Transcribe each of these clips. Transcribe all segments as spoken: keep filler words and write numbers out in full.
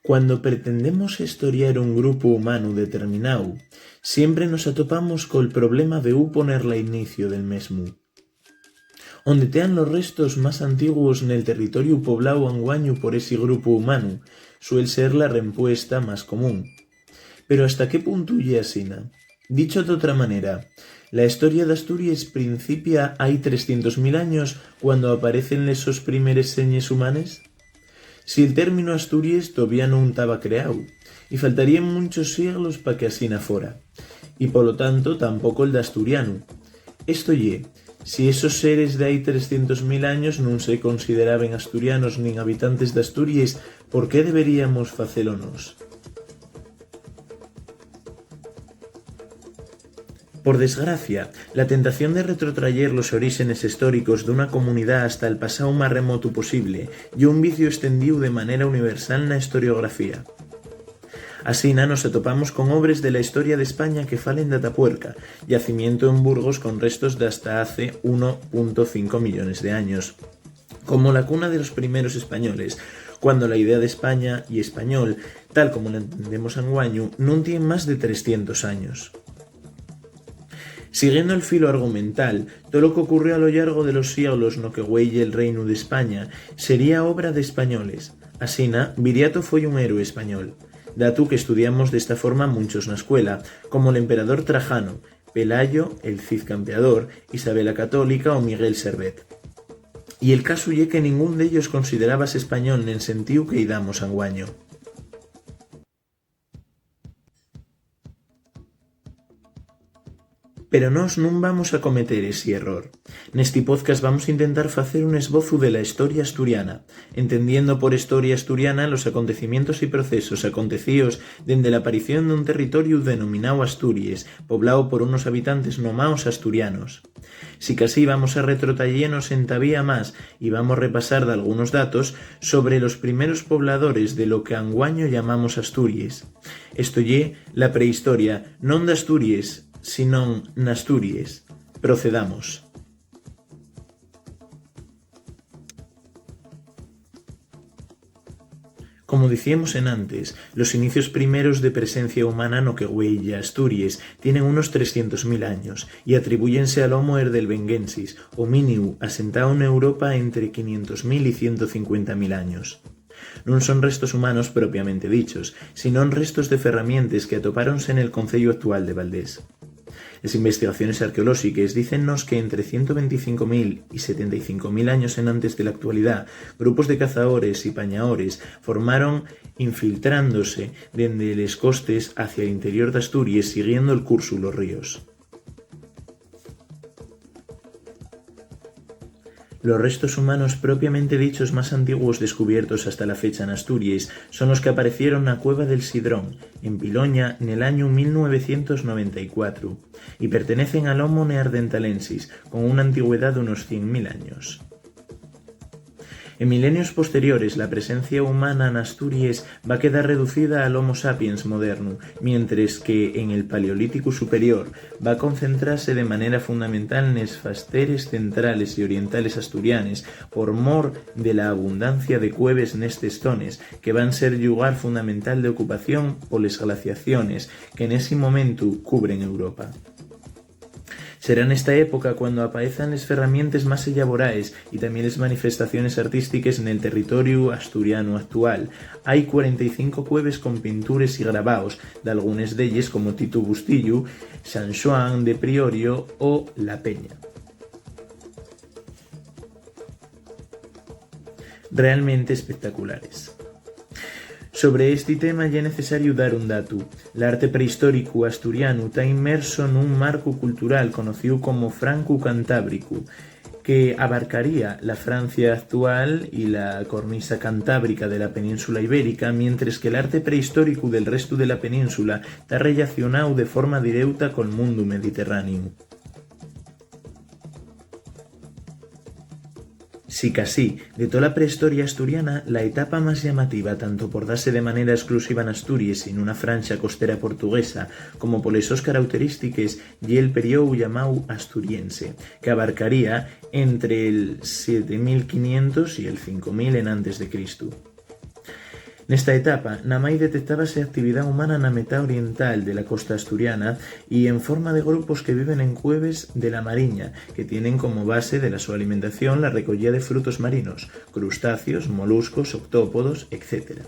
Cuando pretendemos estoriar un grupu humanu determináu, siempre nos atopamos col problema de ú poner la inicio del mesmu. Onde tean los restos más antiguos nel territoriu pobláu anguañu por esi grupu humanu, suel ser la rempuesta más común. Pero ¿hasta qué puntu ye asina? Dicho d'otra manera, ¿la hestoria d'Asturies principia hai trescientos mil años, cuando aparecen les sos primeres señes humanes? Si el términu Asturies tovía nun taba creáu, y faltaríen munchos sieglos pa que asina fora, y polo tanto tampoco'l d'asturianu. Esto ye, si esos seres d'hai trescientos mil años nun se consideraben asturianos nin habitantes d'Asturies, ¿por qué deberíamos facelo nós? Por desgracia, la tentación de retrotrayer los oríxenes históricos d'una comunidá hasta'l pasáu más remotu posible ye un viciu estendíu de manera universal na historiografía. Asina, nos atopamos con obres de la historia d'España que falen d'Atapuerca, yacimientu en Burgos con restos d'hasta hace uno punto cinco millones de años, como la cuna de los primeros españoles, cuando la idea d'España y español, tal como la entendemos anguaño, nun tien más de trescientos años. Siguiendo'l filu argumental, tolo qu'ocurrió a lo llargo de los sieglos no que güei ye'l Reinu d'España sería obra d'españoles. Asina, Viriato foi un héroe español, datu qu'estudiamos d'esta forma munchos na escuela, como l'emperador Trajano, Pelayo, el Cid campeador, Isabel la Católica o Miguel Servet. Y el casu ye que ningún d'ellos considerábase español nel sentíu que-y damos anguaño. Pero nós nun vamos a cometer esi error. Nesti podcast vamos intentar facer un esbozu de la hestoria asturiana, entendiendo por hestoria asturiana los acontecimientos y procesos acontecíos dende l'aparición d'un territoriu denomináu Asturies, pobláu por unos habitantes nomaos asturianos. Sicasí, vamos a retrotayenos entavía más y vamos repasar dalgunos datos sobre los primeros pobladores de lo que anguaño llamamos Asturies. Esto ye la prehistoria, non d'Asturies, sinón n'Asturies. Procedamos. Como dicíemos enantes, los inicios primeros de presencia humana no que güei ye Asturies tienen unos trescientos mil años y atribúyense al Homo heidelbergensis, homíniu asentáu n'Europa ente quinientos mil y ciento cincuenta mil años. Nun son restos humanos propiamente dichos, sinón restos de ferramientes que atopáronse nel conceyu actual de Valdés. Les investigaciones arqueolóxiques dícennos que ente ciento venticinco mil y setenta y cinco mil años enantes de l'actualidá, grupos de cazadores y pañadores formaron infiltrándose dende les costes hacia l'interior d'Asturies siguiendo'l cursu los ríos. Los restos humanos propiamente dichos más antiguos descubiertos hasta la fecha n'Asturies son los qu'apaecieron na Cueva del Sidrón, en Piloña, nel añu mil novecientos noventa y cuatro, y pertenecen al Homo neanderthalensis, con una antigüedá d'unos cien mil años. En milenios posteriores, la presencia humana n'Asturies va quedar reducida al Homo sapiens modernu, mientres que en el Paleolíticu superior va concentrase de manera fundamental nes fasteres centrales y orientales asturianes, por mor de la abundancia de cueves nestes zones, que van ser llugar fundamental d'ocupación poles glaciaciones que nesi momentu cubren Europa. Será nesta época cuando apaezan les ferramientes más ellavoraes y tamién les manifestaciones artístiques nel territoriu asturianu actual. Hai cuarenta y cinco cueves con pintures y gravaos, dalgunes d'elles, como Titu Bustillu, San Xuan de Priorio o La Peña. Realmente espectaculares. Sobre esti tema ye necesariu dar un datu. L'arte prehistóricu asturianu ta inmerso nun marcu cultural conocíu como Francu-Cantábricu, que abarcaría la Francia actual y la cornisa cantábrica de la península ibérica, mientres que l'arte prehistóricu del restu de la península ta rellacionáu de forma direuta col mundu mediterráneu. Sicasí, de tola prehistoria asturiana, la etapa más llamativa, tanto por dase de manera esclusiva n'Asturies y nuna franxa costera portuguesa, como poles sos carauterístiques, ye'l periodu llamáu asturiense, qu'abarcaría ente el siete mil quinientos y el cinco mil enantes de Cristu. Nesta etapa, namái detectábase actividá humana na metá oriental de la costa asturiana y en forma de grupos que viven en cueves de la mariña, que tienen como base de la so alimentación la recoyía de frutos marinos, crustáceos, moluscos, octópodos, etcétera.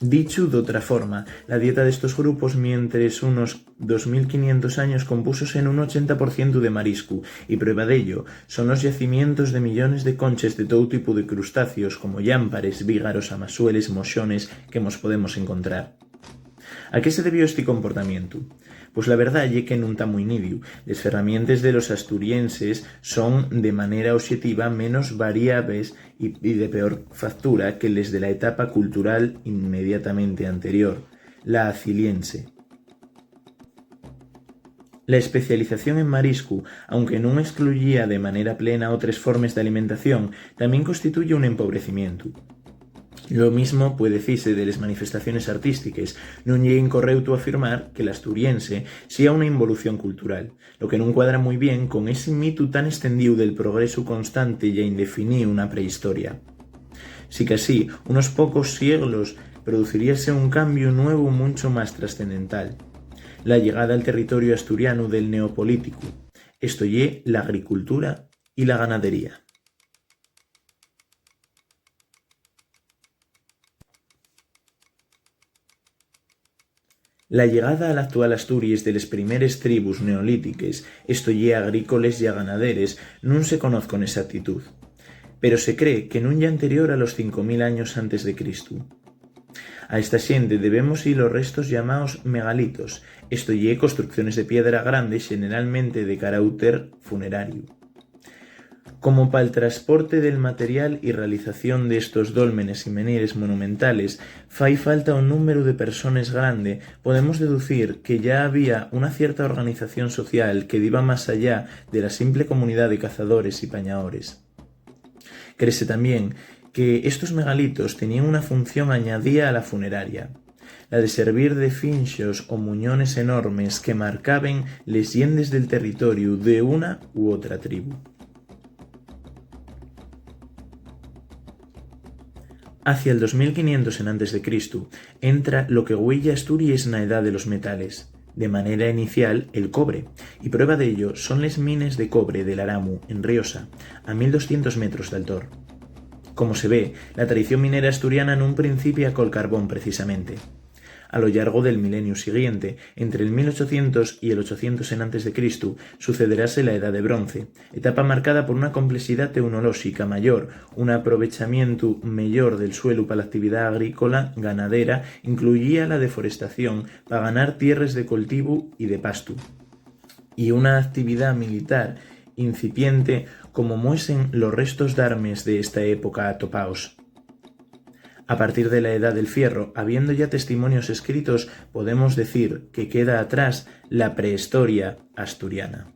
Dichu d'otra forma, la dieta d'estos grupos mientres unos dos mil quinientos años compúsose nun ochenta por cientu de mariscu, y prueba d'ello son los yacimientos de millones de conches de tou tipu de crustáceos, como llámpares, vígaros, amasueles, moxones, que mos podemos encontrar. ¿A qué se debió esti comportamientu? Pos la verdá ye que nun ta mui nidiu. Les ferramientes de los asturienses son, de manera oxetiva, menos variables y, y de peor factura que les de la etapa cultural inmediatamente anterior, la aciliense. La especialización en mariscu, aunque nun excluyía de manera plena otres formes d'alimentación, tamién constituye un empobrecimientu. Lo mismo puede dicise de les manifestaciones artístiques. Nun ye incorreutu afirmar que l'asturiense sea una involución cultural, lo que nun cuadra mui bien con esi mitu tan estendíu del progresu constante ya indefiníu na prehistoria. Sicasí, unos pocos sieglos produciríase un cambiu nuevu muncho más trascendental: la llegada al territoriu asturianu del Neolíticu, esto ye, l'agricultura y la ganadería. La llegada a l'actual Asturies de les primeres tribus neolítiques, esto ye, agrícoles ya ganaderes, nun se conoz con exactitud, pero se cree que nun ye anterior a los cinco mil años antes de Cristu. A esta xente debemos-y los restos llamaos megalitos, esto ye, construcciones de piedra grande, xeneralmente de caráuter funerariu. Como pal trasporte del material y realización d'estos dólmenes y menires monumentales fai falta un númberu de persones grande, podemos deducir que ya había una cierta organización social que diba más allá de la simple comunidá de cazadores y pañaores. Crese tamién que estos megalitos teníen una función añadía a la funeraria, la de servir de finxos o muñones enormes que marcaben les llendes del territoriu de una u otra tribu. Hacia el dos mil quinientos enantes de Cristu, entra lo que güei ye Asturies na edá de los metales, de manera inicial, el cobre, y prueba d'ello son les mines de cobre de l'Aramu, en Riosa, a mil doscientos metros d'altor. Como se ve, la tradición minera asturiana nun principia col carbón precisamente. A lo llargo del mileniu siguiente, entre el mil ochocientos y el ochocientos enantes de Cristu, sucederase la Edá de Bronce, etapa marcada por una complexidá teunolóxica mayor, un aprovechamientu meyor del suelu pa l'actividá agrícola, ganadera, incluyía la deforestación pa ganar tierres de coltivu y de pastu, y una actividá militar incipiente, como muesen los restos d'armes de esta época atopaos. A partir de la Edá del Fierro, habiendo ya testimonios escritos, podemos decir que queda atrás la prehistoria asturiana.